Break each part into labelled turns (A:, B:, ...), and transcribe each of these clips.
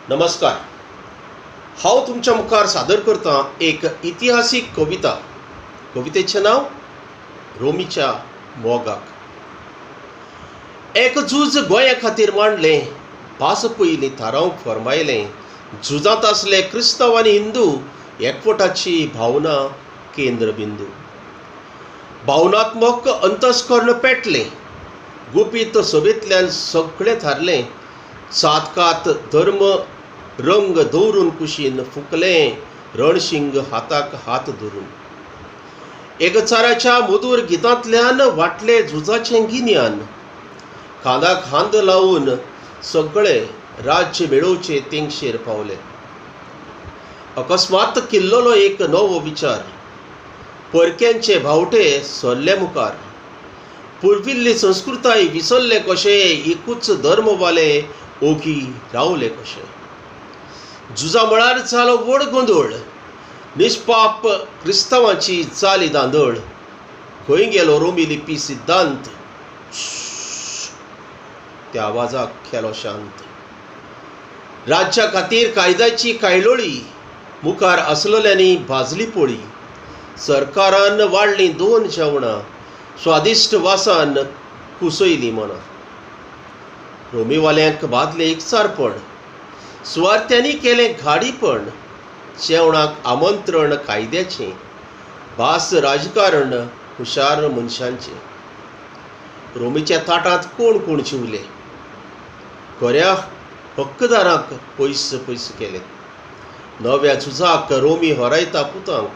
A: नमस्कार. हांव तुमच्या मुखार सादर करतां एक इतिहासीक कविता. कवितेचें नांव रोमीच्या मोगाक. एक झूज गोंया खातीर मांडलें, भास पयलीं थारावंक फर्मायलें. झुजांत आसले क्रिस्तांव आनी हिंदू, एकवटाची भावना केंद्रबिंदू. भावनात्मक अंतस्कर्ण पेटलें, गुपीत सभेंतल्यान सगळें थारलें. जातकात धर्म रंग दवरून कुशीन फुकलें रणशिंग हाताक हात धरून. एकचाराच्या मधूर गितांतल्यान वांटलें झुजाचें गिन्यान. खांदाक खांद लावन सगळे राज्य मेळोवचे तेंगशेर पावले. अकस्मात किल्ललो एक नवो विचार, परक्यांचे भावटे सरले मुखार. पुर्विल्ली संस्कृताय विसरले कशे, एकूच धर्मवाले ओगी रावले कशे. झुजा मळार जालो व्हड गोंदळ, निष्पाप क्रिस्तांवांची जाली धांदळ. खंय गेलो रोमी लिपी सिद्धांत, त्या आवाजाक केलो शांत. राज्या खातीर कायद्याची कायलोळी, मुखार आसलेल्यांनी भाजली पोळी. सरकारान वाडलीं दोन जेवणां, स्वादिश्ट वासान कुसयलीं मनां. रोमीवाल्यांक बादलें एकचारपण, सुवार्थ्यांनी केलें घाडीपण. जेवणाक आमंत्रण कायद्याचें, भास राजकारण हुशार मनशांचें. रोमीच्या ताटांत कोण कोण जेवले, खऱ्या हक्कदारांक पयस पयस केले. नव्या झुजाक रोमी होरायता पुतांक,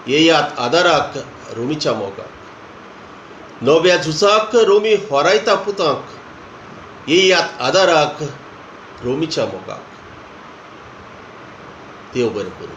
A: येयात आदाराक रोमीच्या मोगाक. नव्या झुजाक रोमी होरायता पुतांक, येयात आदाराक रोमीच्या मोगाक. देव बरें करूं.